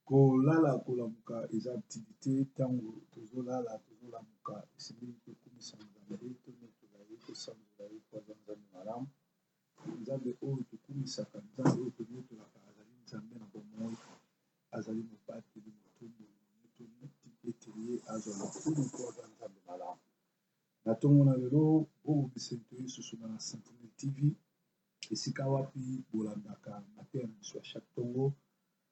Kolala kolamuka eza activite ntango tozolala tozolamuka esengeli tokumisa Nzambe tonetola ye tosanzola ye po aza Nzambe malamu. Nzambe oyo tokumisaka, Nzambe oyo tonetolaka azali Nzambe na bomoi, azali mobateli motomboli monetoli tika ete ye azwa lokumu po aza Nzambe malamu. Na ntongo na lelo bobobiseli toye lisusu na Sentinelle TV esika wapi bolandaka mateya na biso ya chaque ntongo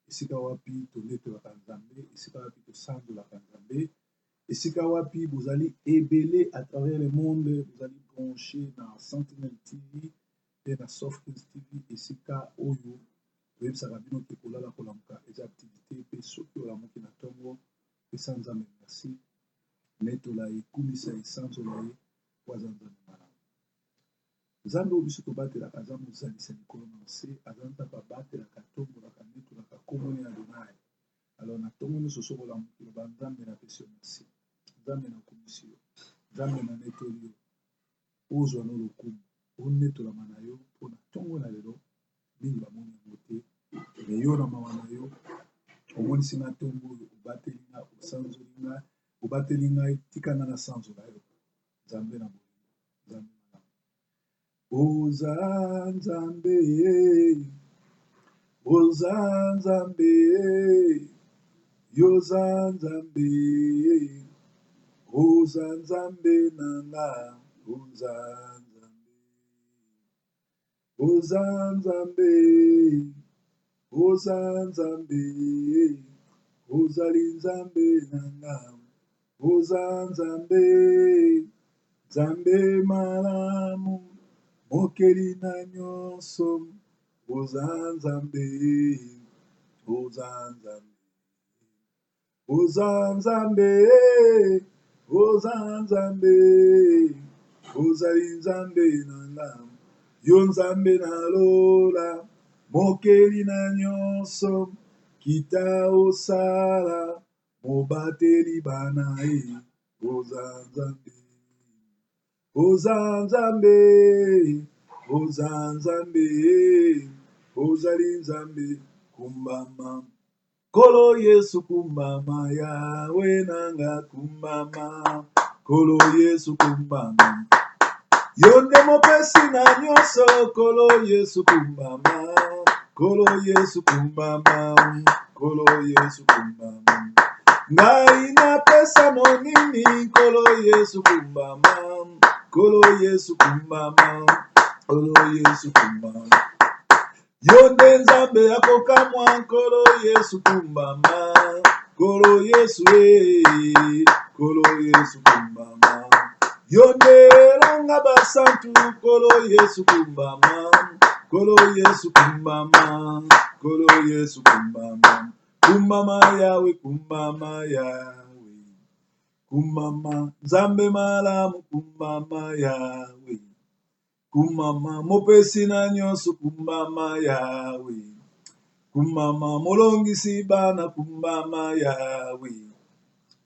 esika wapi tonetolaka Nzambe, esika wapi tosanzolaka Nzambe, esika wapi bozali ebele à travers le monde, bozali branche na Sentinelle TV mpe na Soft TV, esika oyo toyebisaka bino te kolala kolamuka eza activité mpe soki olamuki na ntongo pesa Nzambe merci, netola ye, kumisa ye, sanzola ye po aza Nzambe malamu. Nzambe oyo biso tobatelaka aza mozalisi ya likolo na nse, aza Nzambe abatelaka, atombolaka, anetolaka, kombo ne Adonai. Alors na tongo nyonso soki olamuki loba Nzambe napesi yo merci, Nzambe nakumisi yo, Nzambe nanetoli yo, ozwa no lokumu, onetolama na yo mpo na tongo na lelo mingi bamoni yango te, me yo na mawa na yo omonisi nga ntongo oyo, obateli nga, osanzoli nga, obateli ngai, tika nga nasanzola yo, Nzambe na bolingo, Nzambe malamu. Oza Nzambe, oza Nzambe, yoza Nzambe, oza Nzambe na nga, oza Nzambe, oza Nzambe, oza Nzambe, ozali Nzambe na nga, oza Nzambe, Nzambe malamu, mokeli na nyonso, oza Nzambe, oza Nzambe. Oza Nzambe, oza Nzambe, ozali Nzambe na nga, yo Nzambe na lola, mokeli na nyonso, kita osala, mobateli bana ye, oza Nzambe. Oza Nzambe, oza Nzambe, ozali Nzambe, kumbama. Nkolo Yesu kumbama, Yawe nanga kumbama, Nkolo Yesu kumbama. Yo nde mopesi na nyonso, Nkolo Yesu kumbama, Nkolo Yesu kumbama, Nkolo Yesu kumbama. Ngai napesa no nini, Nkolo Yesu kumbama, Nkolo Yesu kumbama, Nkolo Yesu kumbama. Yo nde Nzambe ya kokamwa, Nkolo Yesu kumbama, Nkolo Yesu e, Nkolo Yesu kumbama. Yo nde elonga basantu, Nkolo Yesu kumbama, Nkolo Yesu kumbama, Nkolo Yesu kumbama. Kumbama Yawe, kumbama Yawe, kumbama Nzambe malamu, kumbama Yawe. Kumama mopesi na nyonso, kumbama Yawe. Kumama molongisi bana, kumbama Yawe.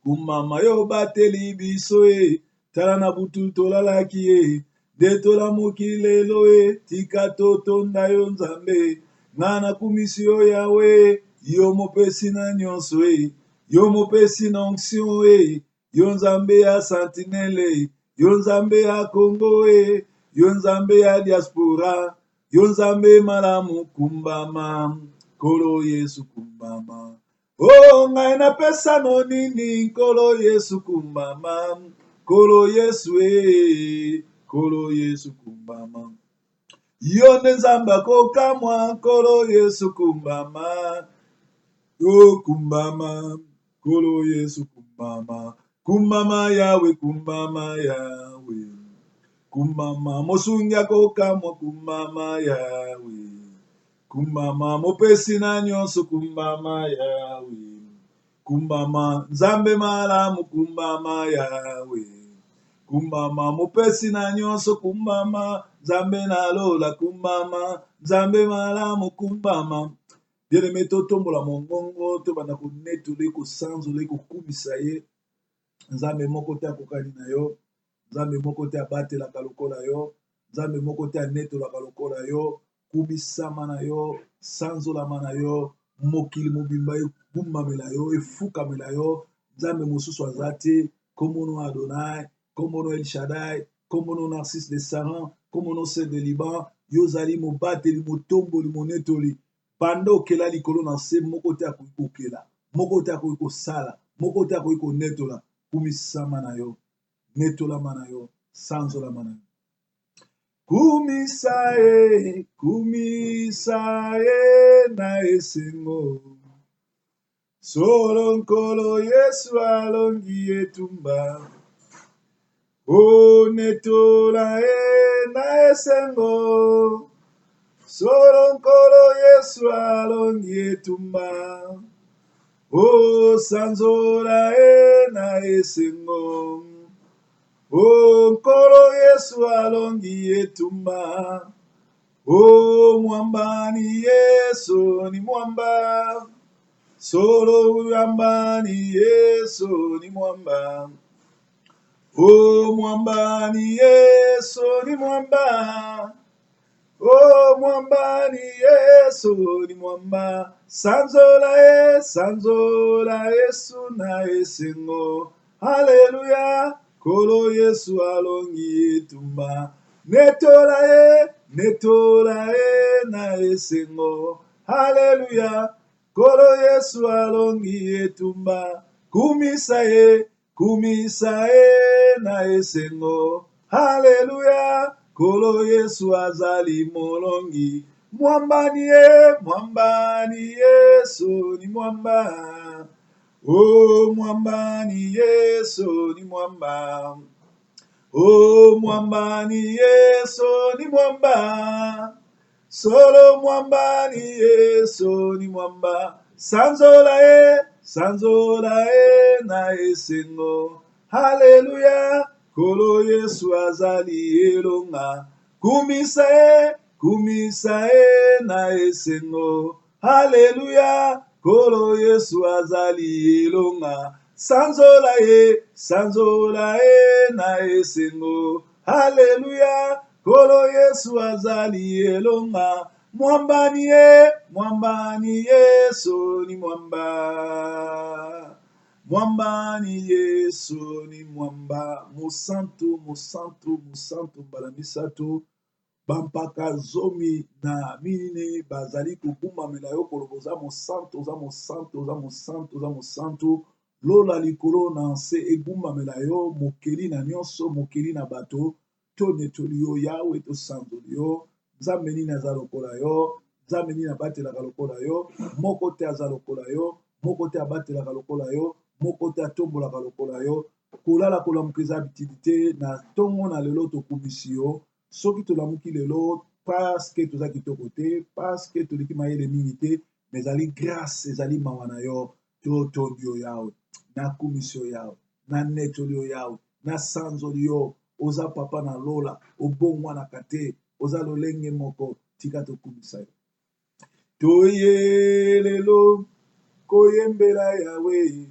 Kumama yo bateli biso e, tala na butu tolalaki e, nde tolamuki lelo e, tika totonda yo Nzambe. Nga nakumisi yo Yawe, yo mopesi na nyonso e, yo mopesi na onction e, Yo Nzambe ya sentinelle, yo Nzambe ya Congo e, yo Nzambe ya diaspora, yo Nzambe malamu kumbama, Nkolo Yesu kumbama. Oh ngai napesa no nini, Nkolo Yesu kumbama, Nkolo Yesu e, Nkolo Yesu kumbama. Yo nde Nzambe akokamwa, Nkolo Yesu kumbama, yo kumbama. Nkolo Yesu kumbama, kumbama Yawe, kumbama Yawe, kumbama mosungi akokamwa, kumbama Yawe, kumbama mopesi na nyonso, kumbama Yawe, kumbama Nzambe malamu, kumbama Yawe, kumbama mopesi na nyonso, kumbama Nzambe na lola, kumbama Nzambe malamu, kumbama. Bien aime, totombola mongongo, tobanda konetola ye, kosanzola ye, kokumisa ye. Nzambe moko te akokani na yo, Nzambe moko te abatelaka lokola yo, Nzambe moko te anetolaka lokola yo. Kumisama na yo, sanzolama na yo. Mokili mobimba egumbamela yo, efukamela yo. Nzambe mosusu aza te. Kombo no Adonai, kombo no El Shaddai, kombo no Narcisse de Saran, kombo no Cèdre de Liban. Yo ozali mobateli, motomboli, monetoli. Banda okela likolo na nse, moko te akoki kokela, moko te akoki kosala, moko te akoki konetola. Kumisama na yo, netolama na yo, sanzolama na yo. Kumisa ye, kumisa ye na esengo. Solo Nkolo Yesu alongi etumba. O netola ye na esengo. Solo Nkolo Yesu alongi etumba. O sanzola ye na esengo. O Nkolo Yesu alongi etumba. O mwamba ni Yesu ni mwamba. Solo mwamba ni Yesu ni mwamba. O mwamba ni Yesu ni mwamba. O mwamba ni Yesu ni mwamba. Sanzola ye, sanzola Yesu na esengo. Haleluya, Nkolo Yesu alongi etumba. Netola ye, netola ye na esengo. Haleluya, Nkolo Yesu alongi etumba. Kumisa ye, Kumisa ye na esengo. Haleluya, Nkolo Yesu azali molongi. Mwamba ni ye, mwamba ni Yesu ni mwamba. O mwamba ni Yesu ni mwamba. O mwamba ni Yesu ni mwamba. Solo mwamba ni Yesu ni mwamba. Sanzola ye, sanzola ye na esengo. Haleluya, Nkolo Yesu azali elonga. Kumisa ye, kumisa ye na esengo. Haleluya, Nkolo Yesu azali elonga. Sanzola ye, sanzola ye na esengo. Haleluya, Nkolo Yesu azali elonga. Mwamba ni ye, mwamba ni Yesu ni mwamba. Mwamba ni Yesu ni mwamba. Mosantu, mosantu, mosantu mbala misato. Bampaka 14 bazali kogumbamela yo koloba oza mosantu, oza mosantu, oza mosantu, oza mosantu. Lola likolo na nse egumbamela yo, mokeli na nyonso, mokeli na bato. Tonetoli yo Yawe, tosanzoli yo. Nzambe nini aza lokola yo? Nzambe nini abatelaka lokola yo? Moko te aza lokola yo, moko te abatelaka lokola yo, moko te atombolaka lokola yo. Kolala kolamuka eza habitude te. Na ntongo na lelo tokumisi yo. Soki tolamuki lelo parce que toza kitoko te, parce que toleki mayele mingi te, mais ezali grâce, ezali mawa na yo. Totondi yo Yawe, nakumisi yo Yawe, nanetoli yo Yawe, nasanzoli yo. Oza papa na lola, obongwanaka te, oza lolenge moko. Tika tokumisa yo. Toye lelo koyembela Yawe,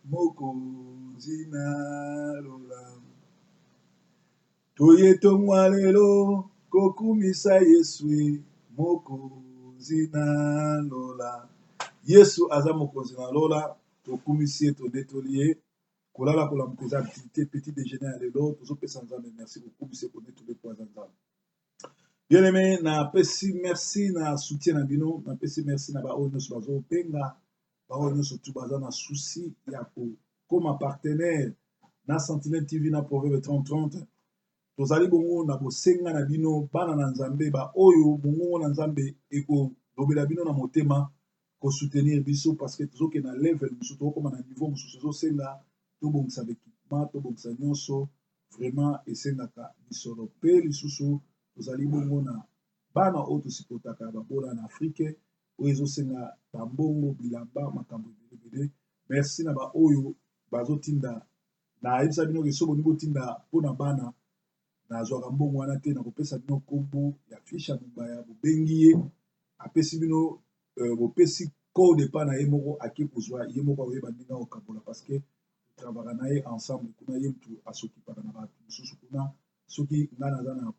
mokonzi na lola. Toye tongwa lelo kokumisa Yesu, mokonzi na lola. Yesu aza mokonzi na lola, tokumisi ye, tonetoli ye. Kolala kolamuka eza activité, petit déjeuner ya lelo, tozopesa Nzambe merci, kokumisa ye, konetoli ye po aza Nzambe. Bien aimé, napesi merci na soutien na bino, napesi merci na baoyo nyonso bazobenga, baoyo nyonso tu baza na souci ya kokoma partenaire na Sentinelle TV na Proverbe 3030. Tozali bongo na bosenga na bino bana na Nzambe, baoyo mongongo na Nzambe ekolobela bino na motema kosoutenir biso, parce que tozokende na level mosusu, tokokoma na niveau mosusu, ezosenga tobongisa baekipement, tobongisa nyonso. Vraiment esengaka misolo. Pe lisusu tozali bongo na bana oyo tosipotaka babola na Afrique, oyo ezosenga bambongo, bilamba, makambo ebele ebele. Merci na baoyo bazotinda. Nayebisa bino ke soki bolingi botinda mpona bana, nazwaka mbongo wana te. Nakopesa bino nkombo ya fiche ya Mombaya, bobengi ye, apesi bino, bopesi code epa na ye moko, ake kozwa ye moko, akoyeba ndenge akokabola, parce que travaillaka na ye ensemble kuna, ye mutu asokipaka na bato mosusu kuna. Soki ngai naza na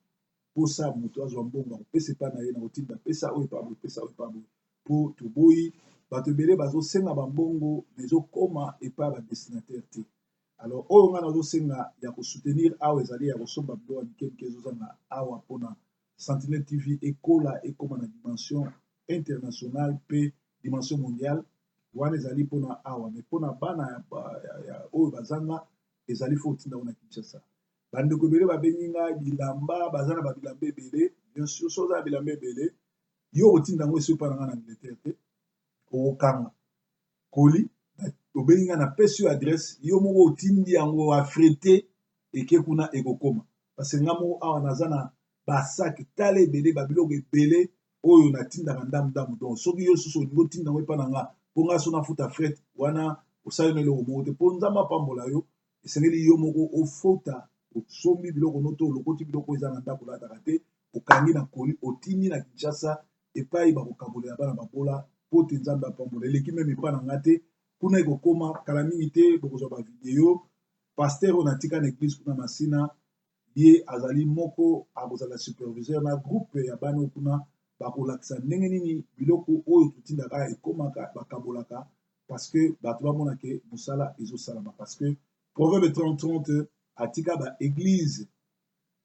posa moto azwa mbongo, akopesa epa na ye, na kotinda pesa oyo epa boye, pesa oyo epa boye, mpo toboyi. Bato ebele bazosenga bambongo, mais ezokoma epai ya badestinataire te. Alors oyo ngai nazosenga ya kosoutenir awa ezali ya kosomba biloko ya mike mike ezozanga awa mpona Sentinelle TV ekola, ekoma na dimension internationale mpe dimension mondiale. Wana ezali mpona awa, mais mpona bana ya oyo bazanga, ezali fo otinda ngo na Kinshasa. Bandeko ebele babengi ngai bilamba, baza na babilamba ebele. Bien sûr, so oza na bilamba ebele, yo okotinda yango esi epai na ngai na Angleterre te. Okokanga colis, obengi ngai, napesi yo adresse, yo moko otindi yango, affrété, eke kuna, ekokoma. Parce que nga moko awa naza na basac tala ebele, babiloko ebele oyo natindaka ndamu ndamu. Donc soki yo susu olingi otinda yango epai na nga, mpo nga so nafuta fret wana, osali na eloko moko te. Mpo Nzambe apambola yo, esengeli yo moko ofuta. Osombi biloko no to olokoti biloko eza na ndako olataka te, okangi na colis, otindi na Kinshasa epai bakokabolela bana babola, po te Nzambe apambola. Eleki même epai na nga te, kuna ekokoma kala mingi te. Bokozwa bavideo. Pasteur oyo natika na église kuna Masina, ye azali moko akozala superviseur na groupe ya bana oyo kuna. Bakolakisa ndenge nini biloko oyo totindaka ekomaka, bakabolaka, parce que bato bamona ke mosala ezosalama. Parce que Proverbe 30 30 atika baéglise,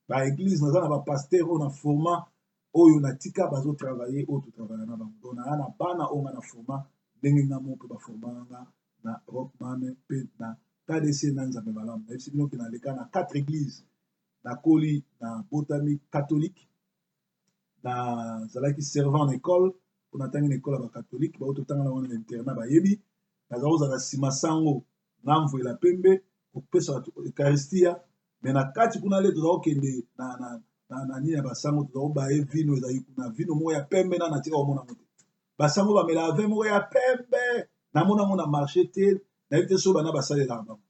baéglise naza na bapasteur oyo na format oyo natika bazotravaille, oyo totravaille na bango. Donc naa na bana oyo nga na forma, ndenge nga moko mpe baformaka nga na Rockman mpe na KDC na Nzambe Malamu. Nayebisi bino ke naleka na quatre église. Nakoli na botami catholique, nazalaki servant na école mpo natangi na école ya bacatholique. Bao totangana wana na internat bayebi, naza kozala nsima sango na mvwela pembe kopesa bato eucharistia. Mais na kati kuna le toza kokende na nini ya basango, toza kobaye vino. Ezali kuna vino moko ya pembe na natika komona ngo te. Basango bamelaka vin moko ya pembe, namona yango na marché te, nayebi te so bana basalelaka bango.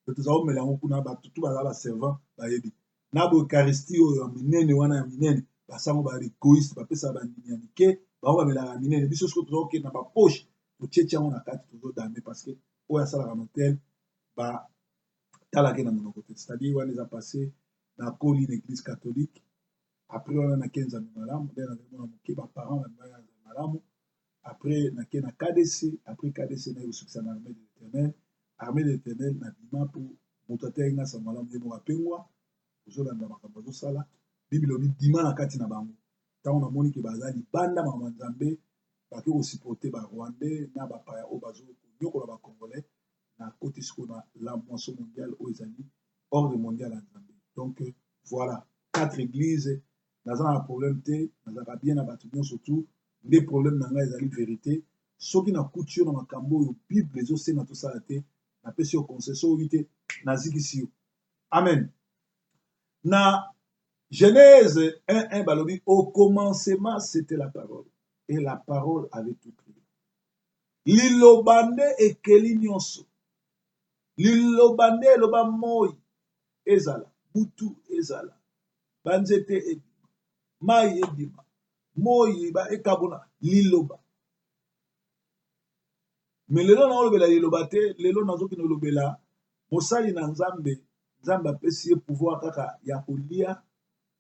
Toza komela yango kuna. Bato tu baza baservant bayebi na boeucharistie oyo ya minene wana ya minene. Basango ba égoïste, bapesaka bandimi ya mike, bango bamelaka ya minene. Biso soki toza kokende na bapoche, totietie yango na kati, tozodame, parce que oyo asalaka na hotel batalaki na monoko te. C'est-à-dire wana eza passé. Nakoli na église catholique. Après wana nake Nzambe Malamu, nde nazali mwana moke, baparent bamemaki na Nzambe Malamu. Après nake na KDC. Après KDC naye kosukisa na Armée de l'Éternel. Armée de l'Éternel nabima mpo moto ateyaki nga sango malamu, ye moko apengwa, ozolanda makambo azosala. Bible elobi bima na kati na bango. Ntango namoni ke baza libanda makambo ya Nzambe, bake kosupporter Barwandais na bapaya oyo bazokonyokola Bacongolais, nakoti sikoyo na la Moisson mondiale oyo ezali ordre mondial ya Nzambe. Donc voilà, quatre églises. Naza na problème te, nazalaka bien na bato nyonso tu. Nde problème na ngai ezali vérité. Soki nakuti yo na makambo oyo Bible ezosenga tosala te, napesi yo conseil. Soki oyoki te, nazikisi yo. Amen. Na Genèse 1 1 balobi: "Au commencement, c'était la parole, et la parole avait tout créé." Liloba nde ekeli nyonso. Liloba nde eloba moi ezala, butu ezala, banzete ebima, mai ebima, moi ekabona. Liloba. Mais lelo naolobela liloba te. Lelo nazokende olobela mosali na Nzambe. Nzambe apesi ye pouvoir kaka ya kolia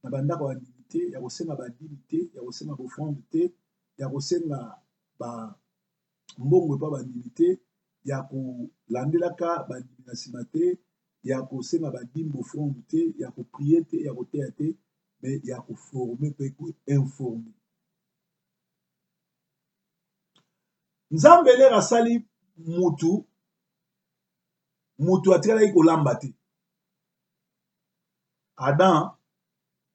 na bandako ya bandimi te, ya kosenga badimi te, ya kosenga baoffrande te, ya kosenga bambongo epa bandimi te, ya kolandelaka bandimi na nsima te, ya kosenga badimi baoffrande te, ya koprier te, ya koteya te, mais ya koformer mpe koinformer. Nzambe lere asali mutu, mutu atikalaki kolamba te. Adam,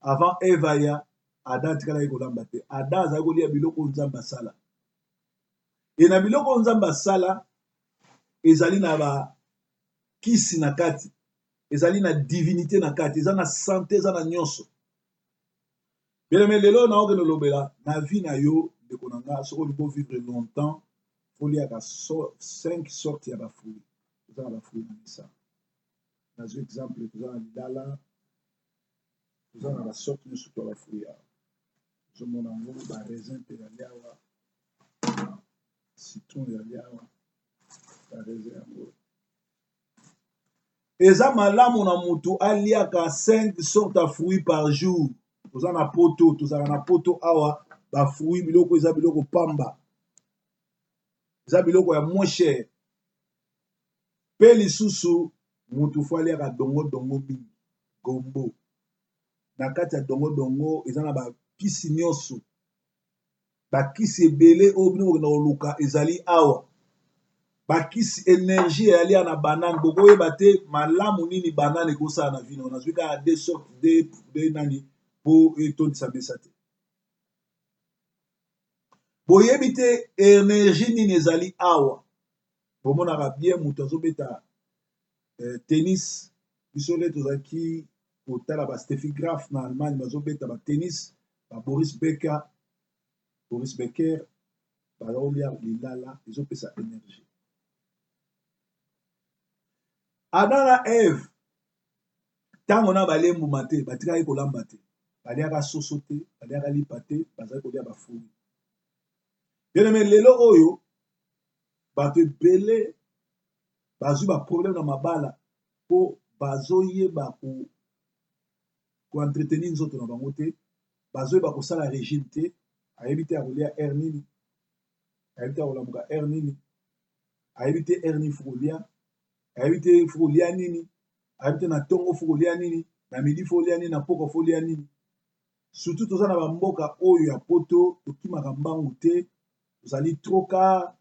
avant Eva ya Adam, atikalaki kolamba te. Adam azali kolia biloko oyo Nzambe asala. E na biloko oyo Nzambe asala, ezali na bakisi na kati, ezali na divinité na kati, eza na santé, eza na nyonso. Bien-aimé, lelo naokende olobela na vie na yo. Ndeko na nga, soki olingi ovivre longtemps, foliaka cinq sortes ya bafruit. Toza na bafruit na mesa. Nazwi exemple, toza na lilala, toza na basorte nyonso to ya bafruit awa. Tozomona yango, baraisin mpe ezali awa, citron ezali awa, baraisin yango. Eza malamu na motu aliaka 5 sortes ya fruits par jour. Toza na poto, tozalaka na poto awa, bafruit biloko eza biloko pamba. Eza biloko ya moins cher. Pe lisusu mutu faut aliaka dongo dongo mingi, gombo. Na kati ya dongo dongo eza na ba kisi nionso. Ba kisi ebele oyo bino bokenda koluka ezali awa. Ba kisi energie eyali na banane, bokoyeba te malamu nini banane ekosala na vino. Nazwi kaka deux sortes, deux, deux nani po etondisa mesa te. Boyebi te energie nini ezali awa. Bomonaka bien moto azobeta eh, tennis. Biso nde tozalaki kotala ba Steffi Graf na Allemagne bazobeta ba tennis, ba Boris Becker, Boris Becker bazolia lilala ezopesa energie. Adam na Eve ntango na balie mbuma te, batikaki kolamba te, baliaka soso te, baliaka lipa te, bazali kolia ba fruits. Bien aimé, lelo oyo bato ebele bazwi ba problème na mabala po bazoyeba ko ko entretenir nzoto na bango te, bazoyeba kosala regime te, ayebi te akolia heure nini, ayebi te akolamuka heure nini, ayebi te heure nini faut kolia, ayebi te faut kolia nini, ayebi te na tongo faut kolia nini, na midi faut kolia nini, na pokwa faut kolia nini. Surtout toza na ba mboka oyo ya poto, tokimaka mbangu te, tozali trop car,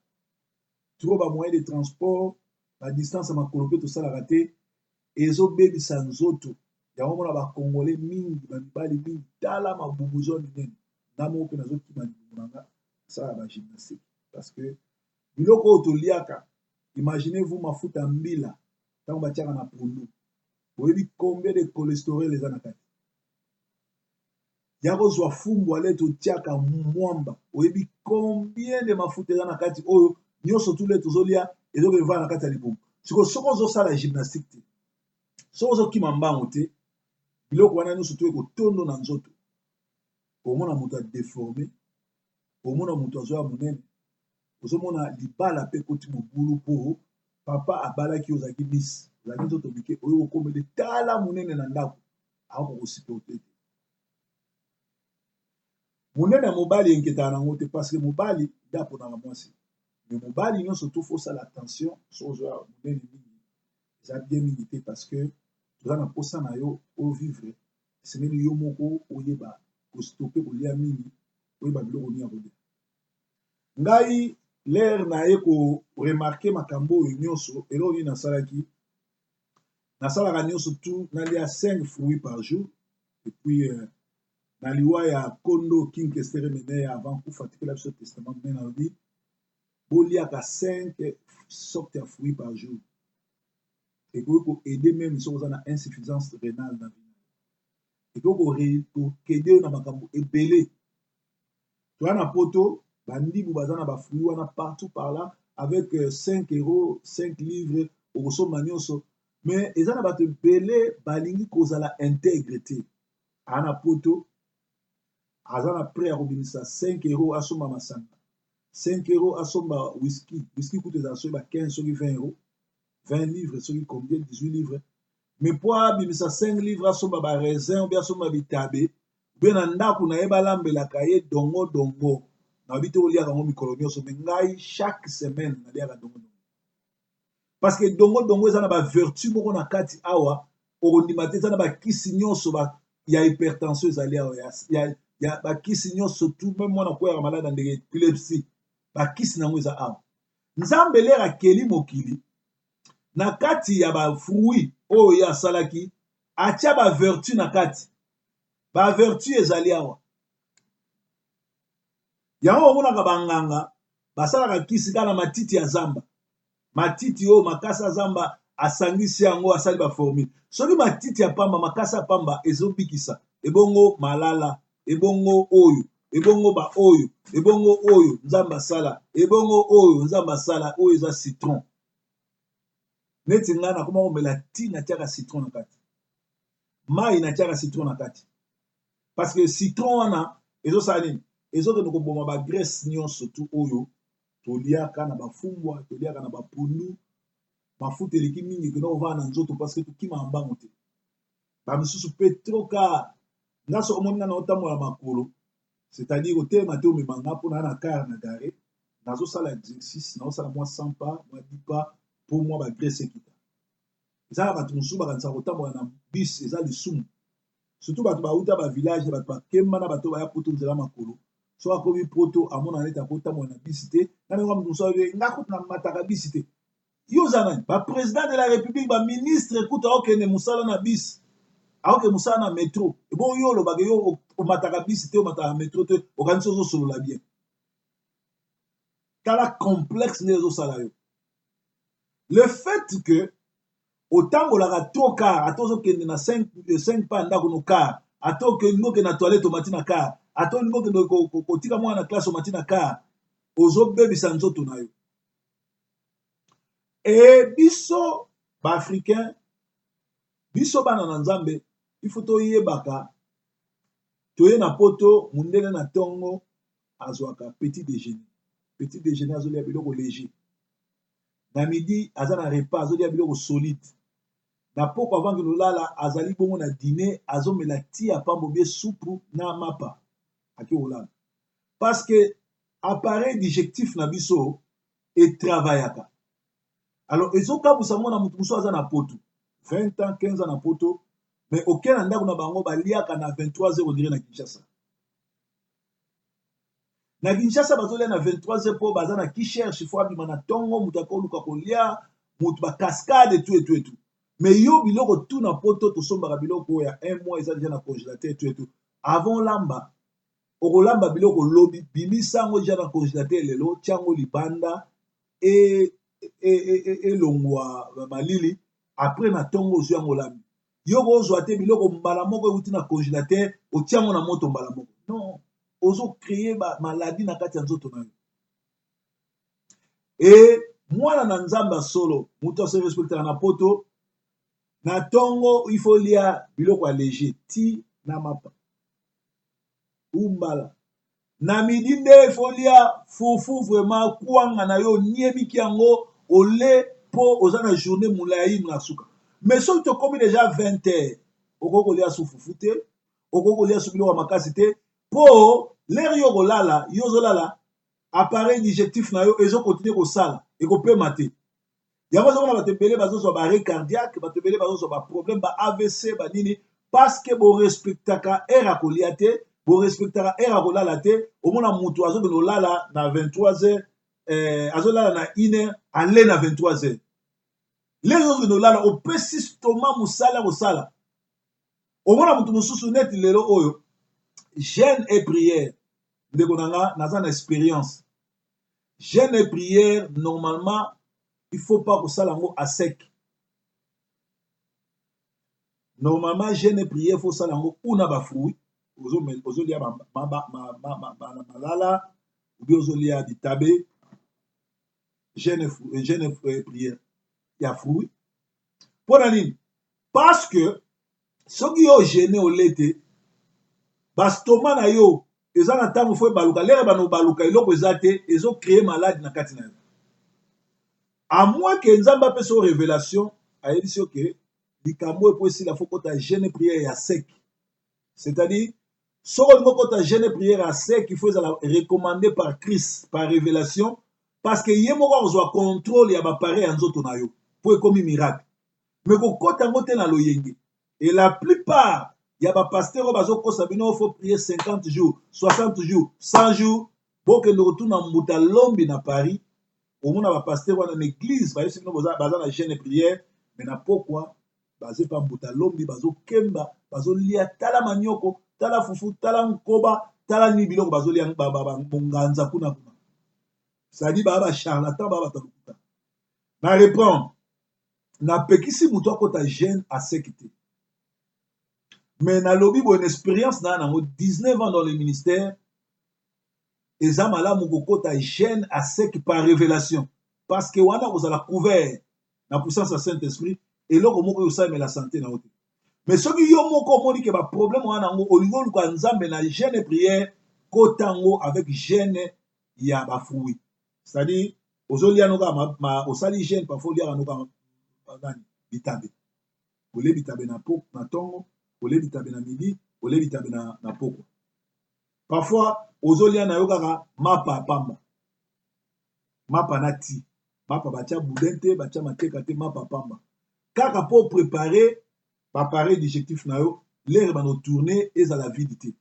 trop ba moyens de transport, ba distance ya makolo pe tosalaka te, ezobebisa nzoto. Yango omona ba congolais mingi, ba mibali mingi, tala mabumu ezo minene. Nga moko pe nazokima libumu na nga, nasala ba gymnastique parce que biloko oyo toliaka, imaginez vous mafuta mbila tango batiaka na pondu, boyebi combien de cholesterol eza na kati? Ya kozwa fumbwa le totiaka mwamba, oyebi combien de mafuta eza na kati oyo nyonso tu le tozolia ezokevanda na kati ya libumu. Sikoyo soki ozosala gymnastique te, soki ozokima mbangu te, biloko wana nyonso tu ekotondo na nzoto. Omona moto a deforme, omona moto azoya monene, ozomona libala pe ekoti mobulu po papa abalaki yo ozalaki miss, ozalaki nzoto mike, oye kokomele tala monene na ndako, akoka ko supporter te. Monene ya mobali enketaka nango te parce que mobali nde aponaka mwasi. Mais mobali nyonso tout faut osala attention soki ozoya monene mingi eza bien mingi te parce que toza na posa na yo o vivre, esengeli yo moko oyeba ko stopper kolia mingi, oyeba biloko nini ya kolia. Ngai l'heure naye ko remarquer makambo oyo nyonso, eloko nini nasalaki? Nasalaka nyonso tout nalia 5 fruits par jour et puis euh, na liwa ya Kondo King Kester Emeneya avant kufa atikela biso testament monene alobi boliaka 5 sortes ya fruits par jour ekoki ko aider meme soki oza na insuffisance rénale na vie ekoki kokede yo na makambo ebele. Toya na poto bandibu baza na ba fruits wana partout par là avec 5 euros 5 livres okosomba nyonso, mais eza na bato ebele balingi kozala integre te. Aa na poto aza na prêt ya kobimisa 5 euros asomba masanga, 5 euros asomba whisky. Whisky kutu ezala soki ba 15 soki 20 euros, 20 livres soki combien, 18 livres, mais po abimisa 5 livres asomba ba raisin ou bien asomba bitabe ou bien na ndako na ye balambelaka ye dongo dongo. Nayebi te oliaka yango mikolo nyonso, mais ngai chaque semaine naliaka dongo dongo parce que dongo dongo eza na ba vertu moko na kati awa okondima te, eza na bakisi nyonso ba ya hypertension ezali awa ya, ya, ya bakisi nyonso tout meme mwana kweyaka malade ya ndenge epilepsie, bakisi na yango eza awa. Nzambe lere akeli mokili na kati ya ba fruits oyo ye asalaki atia ba vertu na kati, ba vertu ezali awa. Yango omonaka banganga basalaka kisi kaka na matiti ya zamba, matiti oyo makasa ya zamba asangisi yango asali ba formule. Soki matiti ya pamba makasa ya pamba ezobikisa, ebongo malala, ebongo oyo, ebongo ba oyo, ebongo oyo Nzambe asala, ebongo oyo Nzambe asala, oyo eza citron. Neti ngai nakoma komela ti natiaka citron na kati, mayi natiaka citron na kati parce que citron wana ezosala nini? Ezokende koboma ba graisse nyonso tu oyo toliaka na bafumbwa, toliaka na bapundu, mafuta eleki mingi ekenda kovanda na nzoto parce que tokimaka mbango te. Ba misusu pe trop car nga soki omoni nga na otambola makolo, c'est-à-dire otelema te omema nga mpo na na car na gare. Nazosala exercice, nazosala mwa 100 pas, mwa 10 pas mpo mwa bagraisse ekita. Eza na bato mosusu bakanisaka kotambola na bus eza lisumu, surtout bato bauta bavillage, bato bakemba na bato baya poto nzela makolo. Soki akomi poto, amona neti akotambola na bisi te. Nga ndenge moto mosusu ayebi nga kutu namataka bisi te. Yo oza nani? Baprésident de la République, baministre kutu aokende mosala na bisi, aokende mosala na metro. Ebongo yo olobaka yo omataka bisi te, omataka na metro te, okanisi ozosolola bien. Tala complexe nde ezosala yo. Le fait que otambolaka trop car, ata ozokende na 5 pas ndako no car, ata olingi okende na toilette omati na car, ata olingi okende kotika mwana na classe omati na car, ozobebisa nzoto na yo. E biso baafricain, biso bana na Nzambe, il faut toyebaka toye na poto. Mundele na ntongo azwaka petit déjeuner. Petit déjeuner, azolia biloko léger. Na midi, aza na repas, azolia biloko solide. Na poko, avant kende olala, azali bongo na dîner, azomela ti ya pambo bie supu na mapa, ake kolala, parce que appareil digestif na biso etravaillaka. Alors ezokabusa mwana motu mosusu aza na poto 20 ans, 15 ans na poto, mais oke na ndako na bango, baliaka na 23 heures. On dirait na Kinshasa. Na Kinshasa bazolia na 23 heures mpo baza na qui cherche, faut abima na ntongo, moto akoluka kolia, moto bacascade tout et tout et tout. Mais yo, biloko tout na poto, tosombaka biloko ya un mois, eza déjà na congélateur, tout et tout. Avant olamba, okolamba biloko lobi, bimisa yango déjà na congélateur lelo, tia yango libanda elongwa malili. Après, na ntongo ozwi yango, olambi. Yo kozwa te biloko mbala moko euti na congélateur, otia yango na moto mbala moko. Non, ozocréer maladie na kati ya nzoto na yo. E mwana na Nzambe ya solo, moto ase respectaka na poto, na ntongo il faut lia biloko ya léger, ti na mapa umbala. Na midi nde il faut lia fufu, vraiment kwanga na yo, oniemiki yango, ole, mpo oza na journée molai na suka. Mais soki tokomi déjà 20 heures, okoki kolia su fufu te, okoki kolia su biloko ya makasi te, mpo l'heure yo kolala, yo ozolala, appareil digestif na yo ezokontinue kosala, ekopema te. Yango ozomona bato ebele bazozwa baarrêt cardiaque, bato ebele bazozwa baproblème, ba AVC, banini, parce que borespectaka heure ya kolia te, borespectaka heure ya kolala te. Omona moto azokende kolala na 23 heures, azolala na 1 heure, ale na 23 heures. Lelo ozokende kolala, opesi estomac mosala ya kosala. Omona moto mosusu neti lelo oyo, jeûne et prière. Ndeko na nga, naza na expérience. Jeûne et prière, normalement il faut pas kosala yango à sec. Normalement, jeûne et prière, faut osala yango una bafruit, ozolia malala ou bien ozolia bitabe. Jeûne et prière ya fruit, mpo na nini? Parce que soki yo jeûne, ole te, baestomac na yo eza na ntango faut ebaluka. L'heure bano baluka eloko eza te, ezocréer maladie na kati na yo, à moins que Nzambe apesa yo révélation, ayebisi yo ke likambo oyo po esila, faut kota jeûne prière ya sec. C'est-à-dire, soki olingi okota jeûne prière ya sec, il faut ezala recommandé par Christ, par révélation, parce que ye moko akozwa contrôle ya baappareil ya nzoto na yo mpo ekomi miracle. Mais kokota yango te na loyenge. Et la plupart ya bapasteur oyo bazokosa bino, faut prier 50 jours, 60 jours, 100 jours. Bokende kotuna mbuta Lombi na Paris. Omona bapasteur wana na église, bayebisi bino baza na jeûne prière, mais na pokwa baza epa mbuta Lombi, bazokemba, bazolia, tala manioko, tala fufu, tala nkoba, tala nini, biloko bazolia monganza kuna kuna. C'est-à-dire baa bacharlatan, baa bato ya lokuta. Na reprendre, napekisi moto akota jeûne à sec te, mais nalobi boye, na expérience na nango 19 ans dans le ministère, eza malamu kokota jeûne à sec par révélation, parce que wana kozala couvert na puissance ya Saint Esprit, eloko moko osalemela santé na yo te. Mais soki yo moko omoni ke baproblème wana yango, olingi oluka Nzambe na jeûne prière, kota yango avec jeûne ya bafruit. C'est-à-dire ozolia noka, osali jeûne, parfois oliaka noka nani, bitabe. Olie bitabe na ntongo, olie bitabe na midi, olie bitabe na pokwa. Parfois ozolia na yo kaka mapa pamba. Mapa na ti. Mapa batia boudin te, batia mateka te, mapa pamba. Kaka po preparer ba appareil digestif na yo, l'air ebanda ko tourner ezala vide te.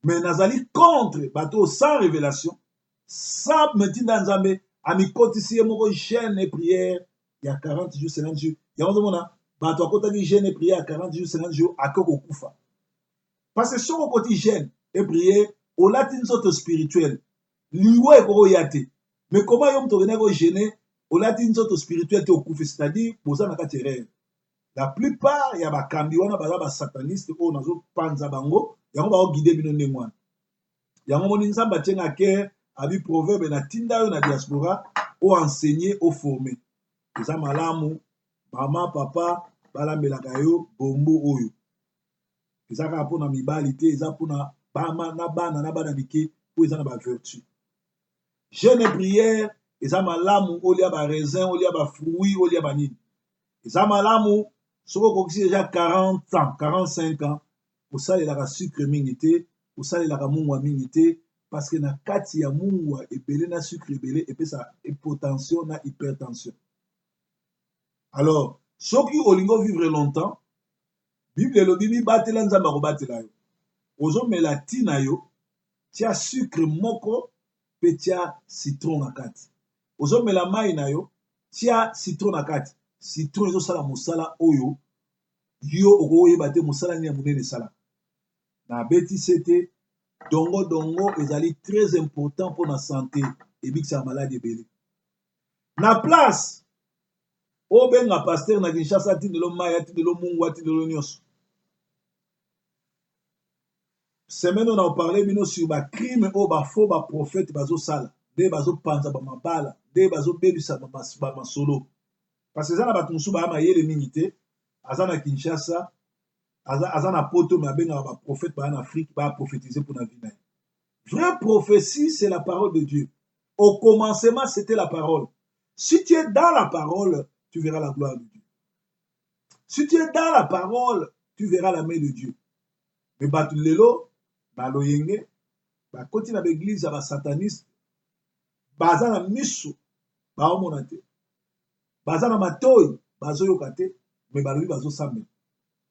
Mais nazali contre bato oyo sans révélation, sans metinda ya Nzambe, amikotisi ye moko jeûne et prière ya 40 jours, 50 jours. Yango ozomona bato akotaki jeûne et prière ya 40 jours, 50 jours, akoki kokufa. Parce que soki okoti jeûne et prière, olati nzoto spirituel, liwa ekoki koya te. Mais comment yo moto okendaki ko jeûner, olati nzoto spirituel te okufi, c'est-à-dire boza na kati erreur. La plupart ya bakambi wana baza ba sataniste oyo nazo panza bango, yango bao guider bino ndenge wana. Yango moni Nzambe atie nga cœur, abi proverbe na tinda yo na diaspora o enseigner, o former. Eza malamu mama papa balambelaka yo bombo oyo. Eza kaka pona mibali te, eza pona bama na bana na bana mike po eza na ba vertu. Jeûne et prière eza malamu olia ba raisin, olia ba fruits, olia ba nini. Eza malamu soki okokisi deja 40 ans, 45 ans, kosalelaka sucre mingi te, kosalelaka mungwa mingi te, parce que na kati ya mungwa ebele na sucre ebele epesa hypotension na hypertension. Alors, soki olingi vivre longtemps, Bible elobi mibatela Nzambe akobatela yo. Ozomela ti na yo, tia sucre moko pe tia citron na kati. Ozomela mai na yo, tia citron na kati. Citron ezosala mosala oyo yo okoyeba te mosala nini ya monene esalaka. Na beti sete dongo dongo ezali très important mpo na sante, ebikisaka maladi ebele. Na place obenga pasteur na Kinshasa atindelo mai, atindelo mungu, atindelo nyonso. Semaine oyo na parler bino sur ba crime oyo ba faux ba prophète bazosala, nde bazopanza ba mabala, nde bazobebisa ba masolo. Parce que eza na bato mosusu baya mayele mingi te, aza na Kinshasa, aza, aza na poto, mais abengaka ba prophète baya na Afrique, ba prophétiser pour na vie na ye. Vraie prophétie, c'est la parole de Dieu. Au commencement, c'était la parole. Si tu es dans la parole, tu verras la gloire de Dieu. Si tu es dans la parole, tu verras la main de Dieu. Mais bato lelo, baloyenge, bakoti na baeglise ya basataniste, baza na miso, baomona te. Baza na matoi, bazoyoka te, mais balobi bazosambela.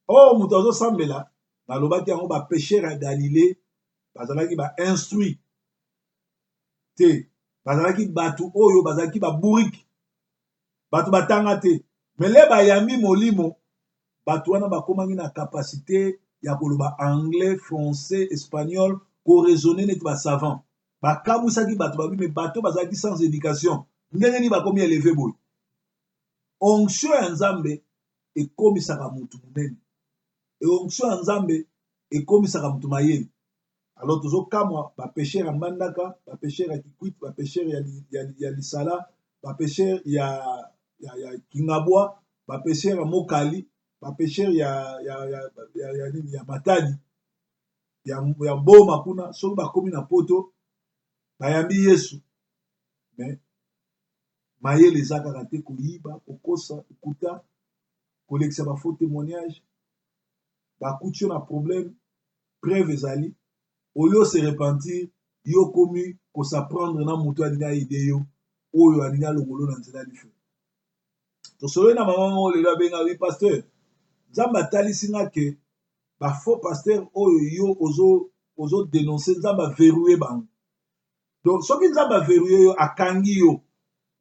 Oh, moto azosambela, nalobaki yango ba pêcheurs ya Galilée, bazalaki ba instruits te, bazalaki bato oyo bazalaki ba bourrique, bato batanga te, mais le bayambi molimo, bato wana bakomaki na capacité ya koloba anglais, français, espagnol, ko raisonner neti ba savant. Bakamwisaki bato babi, mais bato bazalaki sans éducation, ndenge nini bakomi élevé boye? Onction ya Nzambe ekomisaka mutu monene, e onction ya Nzambe ekomisaka mutu mayele. Alors tozokamwa ba pêcheurs ya Mbandaka, ba pêcheurs ya Kikwit, ba pêcheurs ya, ya, ya Lisala, ba pêcheurs ya, ya, ya Kingabwa, ba pêcheurs ya Mokali, ba pêcheurs ya, ya, ya, ya, ya, nini, ya Matadi, ya, ya Boma kuna, soki bakomi na poto bayambi Yesu, mais mayele eza kaka te, koyiba, kokosa, kokuta, kolekisa ba faux témoignage, bakuti yo na problème, preuve ezali, au lieu se repentir, yo okomi ko s'apprendre na moto alingi aide yo, oyo alingi alongolo na nzela lifelo. Tosololi na mama moko lelo abenga oui pasteur, Nzambe atalisi nga ke ba faux pasteur oyo yo ozo ozo dénoncer, Nzambe a verrouiller bango. Donc soki Nzambe a verrouiller yo, akangi yo,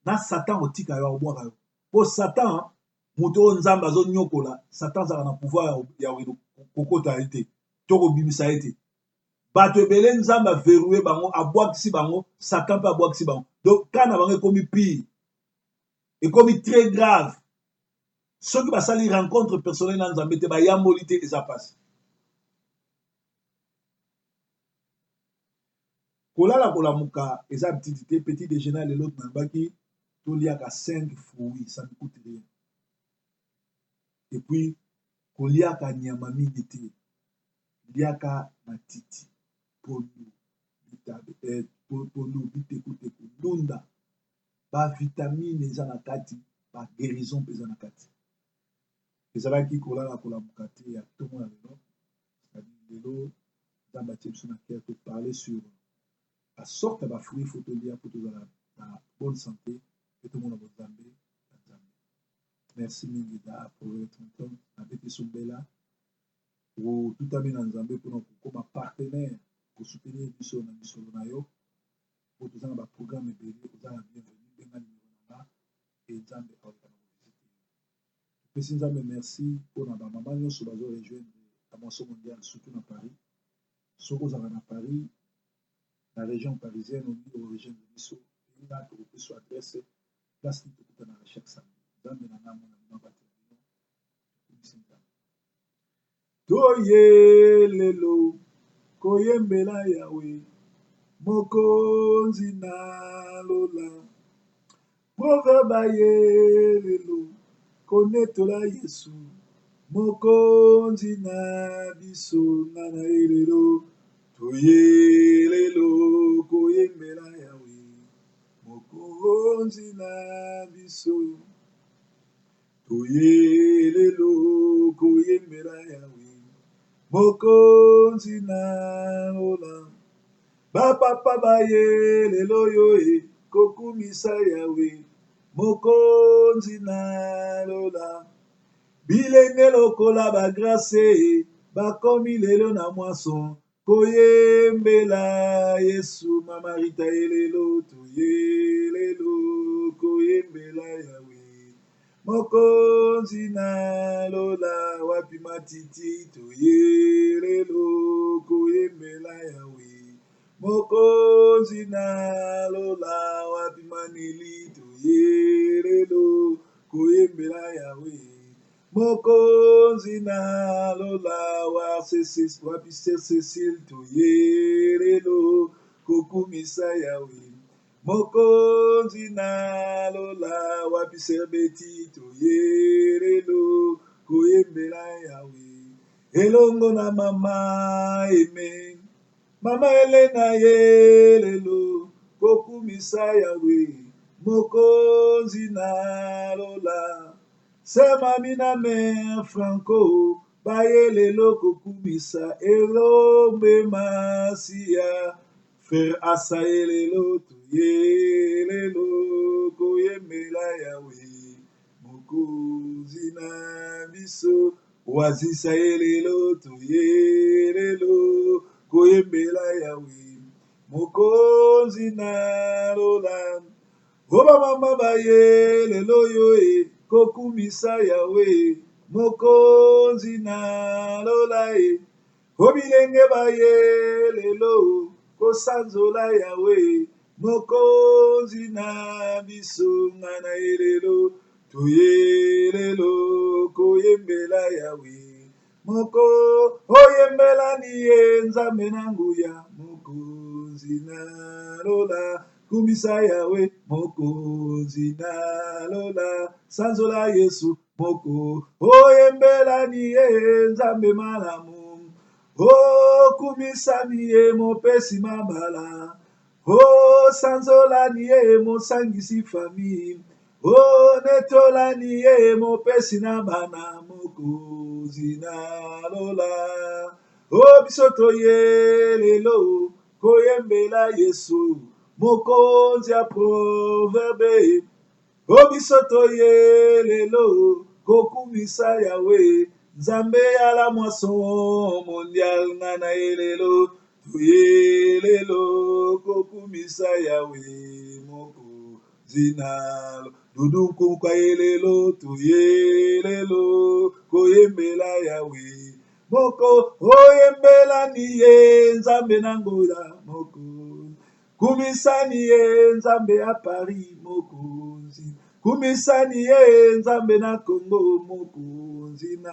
na Satan otika yo, akobwaka yo. Po Satan moto oyo Nzambe azonyokola, Satan azalaka na pouvoir ya kokota ye te, to kobimisa ye te. Bato ebele Nzambe averrouille bango, abwakisi bango, Satan mpe abwakisi bango. Donc cas na bango ekomi pire, ekomi très grave. Soki basali rencontre personnelle na Nzambe te, bayamboli te, eza pasi. Kolala kolamuka eza habitude te. Petit déjeuner lelo nalobaki toliaka 5 fruits, ça ne coûte rien. Et puis koliaka nyama mingi te, liaka matiti, pondu, bitabe, pondu, bitekuteku, ndunda, ba vitamine eza na kati, ba guérison mpe eza na kati. Ezalaki kolala kolamuka te ya ntongo ya lelo, c'est-à-dire lelo Nzambe atie biso na cœur to parler sur ba sorte ya ba fruits faut tolia po tozala na bonne santé mpe tomona bonzambe ya Nzambe. Merci mingi na Proverbe 31 nabeti sombela otutami na Nzambe mpona kokoma partenaire kosoutenir biso na misolo na yo mpo toza na baprogramme ebele. Oza na bienvenu, benga nimero na nga e Nzambe akoleka na kovisite yo. Topesi Nzambe merci mpona bamama nyonso bazo rejoindre la Moisson Mondiale, surtout na Paris. Soki ozalaka na Paris, na région parisienne, olingi korejoindre biso, benga, tokopesa adresse place nini tokutanaka chaque samedi. Nzambe na ngai amona bino, abatela bino. Tokumisi Nzambe. Toye lelo koyembela Yawe, Mokonzi na lola. Proverbe aye lelo konetola Yesu, Mokonzi na biso. Nga na ye lelo, toye lelo koyembela Yawe, Mokonzi na biso. Toye lelo koyembela Yawe, Mokonzi na lola. Bapapa baye lelo yo e kokumisa Yawe, Mokonzi na lola. Bilenge lokola ba Grace bakomi lelo na moisson koyembela Yesu. Mama Rita ye lelo, toye lelo koyembela Yawe, Mokonzi na lola. Wapi matiti? Toye lelo koyembela Yawe, Mokonzi na lola. Wapi maneli? Toye lelo koyembela Yawe, Mokonzi na lola. Wapi Sœur Cécile? Toye lelo kokumisa Yawe, Mokonzi na lola. Wapi Sœur Betty? Toye lelo koyembela Yawe elongo na mama Aime, mama Elena ye lelo kokumisa Yawe, Mokonzi na lola. Sœur Mami na Mère Franco baye lelo kokumisa elombe Masiya. Frère Asa ye lelo, toye lelo koyembela Yawe, Mokonzi na biso. Oasisa ye lelo, toye lelo koyembela Yawe, Mokonzi na lola. O ba mama baye lelo yo e kokumisa Yawe, Mokonzi na lola e. O bilenge baye lelo kosanzola Yawe, Mokonzi na biso. Nga na ye lelo, toye lelo koyembela Yawe. Moko oyembelani ye Nzambe na nguya, Mokonzi na lola. Kumisa Yawe, Mokonzi na lola. Sanzola Yesu, moko oyembelani ye Nzambe malamu. Okumisami ye mopesi mabala. Osanzolani ye mosangisi famille. Onetolani ye mopesi na bana, Mokonzi na lola. O biso toye lelo koyembela Yesu, Mokonzi ya proverbe. O biso toye lelo kokumisa Yawe, Nzambe ya la moisson mondiale. Nga na ye lelo, toye lelo kokumisa Yawe, Mokonzi na Dudu Nkunka ye lelo, toye lelo koyembela Yawe, moko oyembelani ye Nzambe na ngola, moko kumisani ye Nzambe ya Paris, Mokonzi kumisani ye Nzambe na Congo, Mokonzi na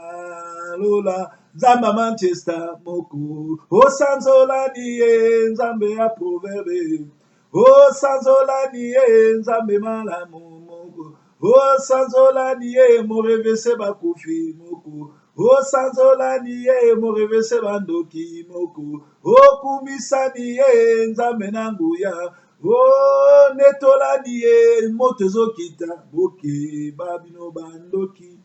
lola, Nzambe ya Manchester, moko osanzolani ye Nzambe ya proverbe, osanzolani ye Nzambe malamu, moko osanzolani ye morevese bakufi, moko osanzolani ye morevese bandoki, moko okumisani ye Nzambe na nguya, onetolani ye moto ezokita. Bokeba bino bandoki,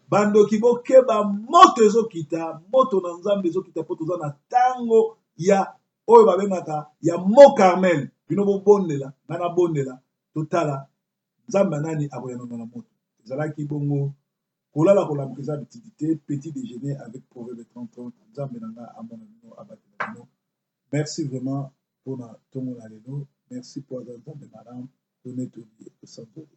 bandoki bokeba, moto ezokita, moto na Nzambe ezokita, mpo toza na ntango ya oyo babengaka ya Mont Carmel. Bino bobondela, nga nabondela. Totala Nzambe ya nani akoyanola na moto. Ezalaki bongo kolala kolamuka eza bitidi te, petit déjeuner avec Proverbe 30 30. Nzambe na nga amona bino, abatela bino. Merci vraiment mpona ntongo na lelo. Merci mpo aza Nzambe malamu. Tonetoli, tosanzoli.